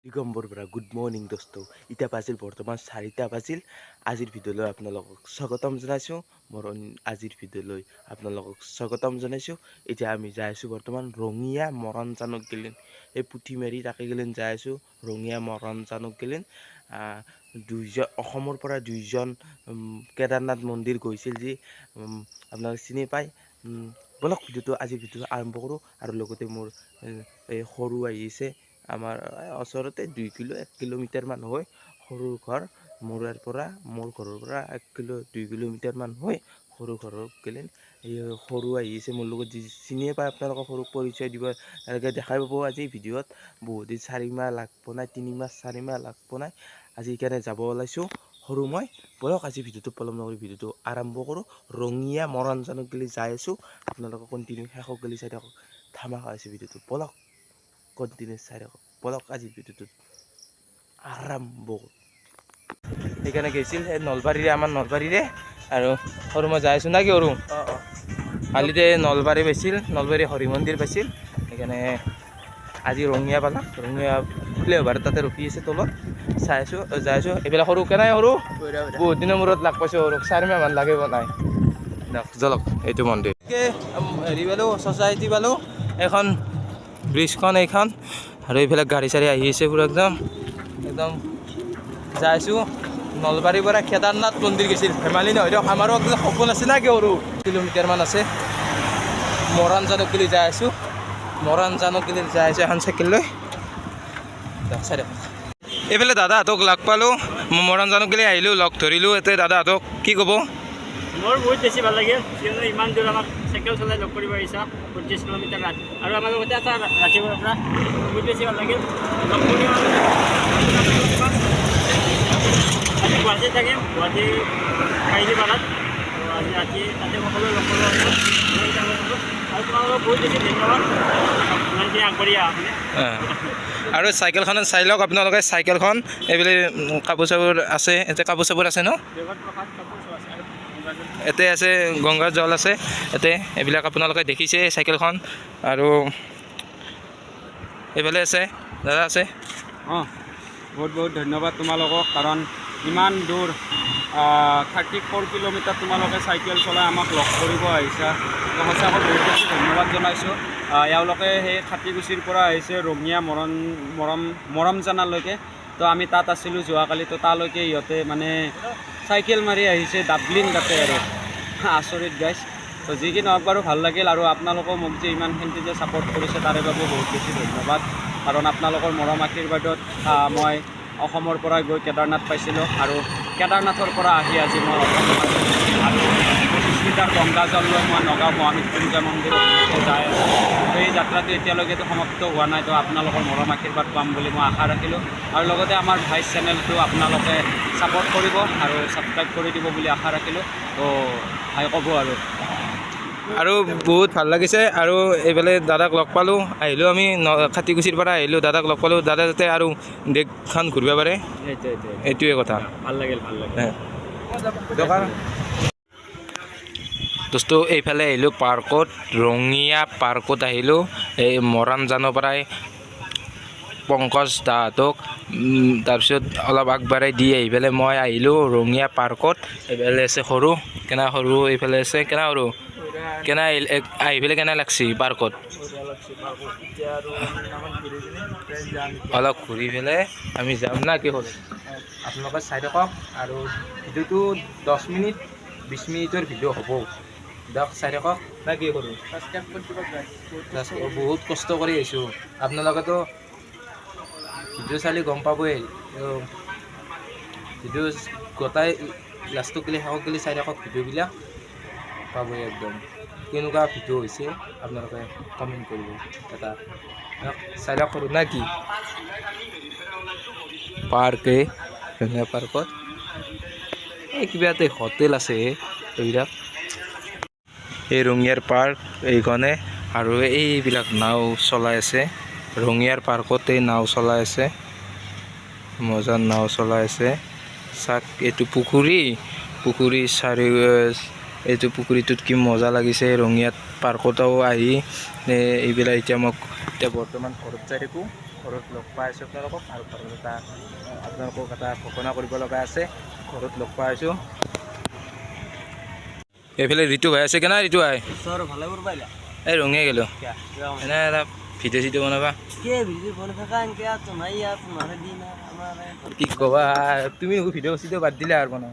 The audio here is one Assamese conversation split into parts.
দিগম্বৰ পৰা গুড মৰ্ণিং দোস্ত। এতিয়া বাজিল বৰ্তমান 4টা বাজিল। আজিৰ ভিডিঅ'লৈ আপোনালোকক স্বাগতম জনাইছোঁ। মোৰ আজিৰ ভিডিঅ'লৈ আপোনালোকক স্বাগতম জনাইছোঁ। এতিয়া আমি যাই আছোঁ বৰ্তমান ৰঙীয়া মৰাণজানক গেলিন, এই পুথিমাৰি তাকে গেলিন যাই আছোঁ। ৰঙীয়া মৰাণজানক গেলিন দুইজন অসমৰ পৰা দুইজন কেদাৰনাথ মন্দিৰ গৈছিল যি আপোনালোকে চিনি পায়। ব'লক, ভিডিঅ'টো আজিৰ ভিডিঅ'টো আৰম্ভ কৰোঁ। আৰু লগতে মোৰ এই সৰু আহিছে। আমাৰ ওচৰতে 2 কিলো 1 কিলোমিটাৰমান হয় সৰুৰ ঘৰ। মোৰ ইয়াৰ পৰা, মোৰ ঘৰৰ পৰা 1 কিলো 2 কিলোমিটাৰমান হয় সৰু ঘৰৰ গেলিন। এই সৰু আহিছে মোৰ লগত, যি চিনিয়ে পায় আপোনালোকক। সৰুক পৰিচয় দিব এনেকৈ দেখাই পাব আজি ভিডিঅ'ত। বহুত দিন 4 মাহ লাগ পোৱা নাই, 3 মাহ 4 মাহ লাগ পোৱা নাই। আজি সেইকাৰণে যাব ওলাইছোঁ সৰু মই। ব'লক, আজি ভিডিঅ'টো পলম নকৰি ভিডিঅ'টো আৰম্ভ কৰোঁ। ৰঙীয়া মৰাণজানক গেলি যাই আছোঁ। আপোনালোকে কণ্টিনিউ শেষক গেলি চাই থাকক। ধামাকা আছে ভিডিঅ'টো, ব'লক কণ্টিনিউ চাই থাকক। ব'লক, আজি ভিডিঅ'টোত আৰম্ভ কৰোঁ। সেইকাৰণে গৈছিল সেই নলবাৰীৰে, আমাৰ নলবাৰীৰে। আৰু সৰু মই যাই আছোঁ না কি সৰু? কালিতে নলবাৰী পাইছিল, নলবাৰী হৰি মন্দিৰ পাইছিল। সেইকাৰণে আজি ৰঙিয়া পালাক। ৰঙিয়া ফ্লাইঅভাৰ তাতে ৰখি আছে তলত, চাই আছোঁ, যাই আছোঁ। এইবিলাক সৰু কেনে সৰু, বহুত দিনৰ মূৰত লাগ পাইছোঁ সৰুক। 4 মাহমান লাগিব নাই। জলক এইটো মন্দিৰ হেৰি পালোঁ, ছ'চাইটি পালোঁ। এইখন ব্ৰিজখন এইখন। আৰু এইফালে গাড়ী চাড়ী আহি আছে পুৰা একদম একদম। যাই আছোঁ। নলবাৰীৰ পৰা কেদাৰনাথ মন্দিৰ গৈছিল, ধেমালি নহয় দিয়ক। আমাৰো একদম সপোন আছে না কি সৰু? কিলোমিটাৰমান আছে। মৰাণজানক বুলি যাই আছোঁ, মৰাণজানক বুলি যাই আছোঁ এখন চাইকেল লৈ। চাই থাকক। এইফালে দাদাহঁতক লগ পালোঁ। মৰাণজানক বুলি আহিলোঁ, লগ ধৰিলোঁ। এতিয়া দাদাহঁতক কি ক'ব? মোৰ বহুত বেছি ভাল লাগিল, কিয়নো ইমান দূৰ আমাক চাইকেল চলাই লগ কৰিব আহিছা, 25 কিলোমিটাৰ ৰাতি, আৰু আমাৰ লগতে আছা ৰাতিপুৱাৰ পৰা। বহুত বেছি ভাল লাগিল লগ কৰি। আজি গুৱাহাটীত থাকিম, গুৱাহাটী কাহিলীপাৰাত। আজি ৰাতি তাতে সকলোৱে লগ কৰিব পাৰিব। আৰু তোমালোকক বহুত বেছি ধন্যবাদ, ইমানখিনি আগবাঢ়ি অহা মানে। আৰু চাইকেলখনত চাই লওক আপোনালোকে চাইকেলখন। এইবিলাক কাপোৰ চাপোৰ আছে ইয়াতে, কাপোৰ চাপোৰ আছে ন? জগত প্ৰসাদ কাপোৰ আছে আৰু ইয়াতে আছে, গংগা জল আছে ইয়াতে। এইবিলাক আপোনালোকে দেখিছে চাইকেলখন। আৰু এইফালে আছে দাদা আছে। অঁ, বহুত বহুত ধন্যবাদ তোমালোকক, কাৰণ ইমান দূৰ 34 কিলোমিটাৰ তোমালোকে চাইকেল চলাই আমাক লগ কৰিব আহিছা। তো সঁচাকৈ বহুত বেছি ধন্যবাদ জনাইছোঁ। এওঁলোকে সেই খাটিকুছিৰ পৰা আহিছে ৰঙিয়া মৰণ মৰম মৰমজানালৈকে। তো আমি তাত আছিলোঁ যোৱাকালি, তো তালৈকে ইহঁতে মানে চাইকেল মাৰি আহিছে ডাবলিং তাতে আৰু আচৰিত গাইছ। তো যি কি নহওক বাৰু, ভাল লাগিল। আৰু আপোনালোকেও মোক যে ইমানখিনি যে ছাপৰ্ট কৰিছে, তাৰে বাবে বহুত বেছি ধন্যবাদ, কাৰণ আপোনালোকৰ মৰম আশীৰ্বাদত মই অসমৰ পৰা গৈ কেদাৰনাথ পাইছিলোঁ আৰু কেদাৰনাথৰ পৰা আহি আজি মই অসমত আছোঁ আৰু 25 লিটাৰ গংগা জল লৈ মই নগাঁও মহামৃত্যুঞ্জয় মন্দিৰত যাই আছোঁ। তো এই যাত্ৰাটো এতিয়ালৈকেতো সমাপ্ত হোৱা নাই। তো আপোনালোকৰ মৰম আশীৰ্বাদ পাম বুলি মই আশা ৰাখিলোঁ আৰু লগতে আমাৰ ভাইচ চেনেলটো আপোনালোকে ছাপৰ্ট কৰিব আৰু ছাবস্ক্ৰাইব কৰি দিব বুলি আশা ৰাখিলোঁ। তো ভাই ক'ব আৰু। আৰু বহুত ভাল লাগিছে। আৰু এইফালে দাদাক লগ পালোঁ, আহিলোঁ আমি খাটিকুছিৰ পৰা আহিলোঁ, দাদাক লগ পালোঁ। দাদা যাতে আৰু দেশখন ঘূৰিব পাৰে, এইটোৱে কথা। ভাল লাগিল, ভাল লাগিল। দোকান দোস্ত, এইফালে আহিলোঁ পাৰ্কত, ৰঙিয়া পাৰ্কত আহিলোঁ। এই মৰাণজানৰ পৰাই পংকজ দাহঁতক তাৰপিছত অলপ আগবাঢ়াই দি আহি পেলাই মই আহিলোঁ ৰঙিয়া পাৰ্কত। এইফালে আছে সৰু, কেনে সৰু? এইফালে আছে, কেনে সৰু? কেনে আহিল আহি পেলাই কেনে লাগছি পাৰ্কত? অলপ ঘূৰি পেলাই আমি যাম না কি হ'ল? আপোনালোকে চাই থাকক। আৰু ভিডিঅ'টো 10 মিনিট 20 মিনিটৰ ভিডিঅ' হ'ব দিয়ক, চাই থাকক না কি কৰোঁ। বহুত কষ্ট কৰি আহিছোঁ। আপোনালোকেতো ভিডিঅ' চালে গম পাবই। ভিডিঅ' গোটাই লাষ্টক গ'লে, শেষক গ'লে চাই থাকক, ভিডিঅ'বিলাক পাবই একদম। কেনেকুৱা ভিডিঅ' হৈছে আপোনালোকে কমেণ্ট কৰিব এটা। চাই লওক কৰোঁ না কি। পাৰ্ক, এই ৰঙিয়া পাৰ্কত এই কিবা এটা হোটেল আছে এইবিলাক। এই ৰঙিয়াৰ পাৰ্ক এইখনে। আৰু এইবিলাক নাও চলাই আছে, ৰঙিয়াৰ পাৰ্কতে নাও চলাই আছে, মজা নাও চলাই আছে। চাক, এইটো পুখুৰী, পুখুৰী চাৰি এইটো পুখুৰীটোত কি মজা লাগিছে। ৰঙিয়াত পাৰ্কতো আহি এইবিলাক। এতিয়া মোক এতিয়া বৰ্তমান ঘৰত যাই থাকোঁ। ঘৰত লগ পাই আছোঁ আপোনালোকক। আৰু ঘৰত এটা আপোনালোকক এটা ঘোষণা কৰিব লগা আছে, ঘৰত লগ পাই আছোঁ। এইফালে ঋতু ভাই আছে কেনে? ঋতু ভাই এই ৰঙে গ'লো এনে এটা ভিডিঅ' চিডিঅ' বনাবা। কি ক'বা তুমি, ভিডিঅ' চিডিঅ' বাদ দিলা আৰু বনাব?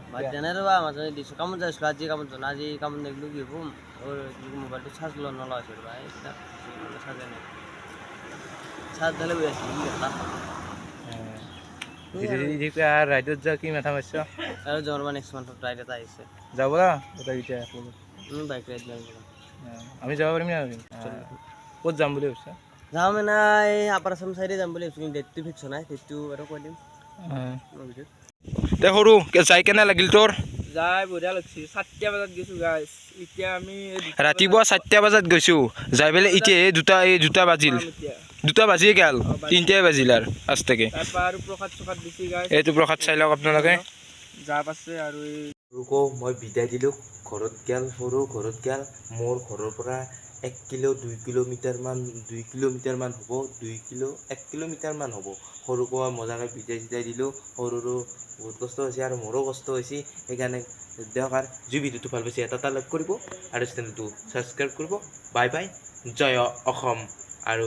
ৰাইডত যোৱা কি মাথা মাৰিছ? যাব গোটেইকেইটা আমি যাব পাৰিম না? ক'ত যাম বুলি ভাবিছা? যাম মানে এই আপাৰ আছাম চাইডে যাম বুলি ভাবিছোঁ, কিন্তু ডেটটো ফিক্স হোৱা নাই, ডেটটো বাৰু কৈ দিম। দে সৰু, যাই কেনে লাগিল তোৰ? যাই বঢ়িয়া লাগছি। 4টা বজাত গৈছোঁ গাইছ, এতিয়া আমি ৰাতিপুৱা 4টা বজাত গৈছোঁ, যাই পেলাই এতিয়া এই দুটা বাজিল, দুটা বাজিয়ে গ'ল, 3টাই বাজিল আৰু আজকে। তাৰপৰা আৰু প্ৰসাদ চসাদ দিছি গাইছ। এইটো প্ৰসাদ চাই লওক আপোনালোকে। জাপ আছে আৰু সৰুকো মই বিদায় দিলোঁ, ঘৰত গ'ল সৰু, ঘৰত গ'ল। মোৰ ঘৰৰ পৰা 1 কিলো 2 কিলোমিটাৰমান, 2 কিলোমিটাৰমান হ'ব, 2 কিলো 1 কিলোমিটাৰমান হ'ব। সৰুকো মজাকৈ বিদায় চিদায় দিলোঁ। সৰুৰো বহুত কষ্ট হৈছে আৰু মোৰো কষ্ট হৈছে, সেইকাৰণে দিয়ক। আৰু যি ভিডিঅ'টো ভাল পাইছে এটা লাইক কৰিব আৰু চেনেলটো ছাবস্ক্ৰাইব কৰিব। বাই বাই, জয় অসম। আৰু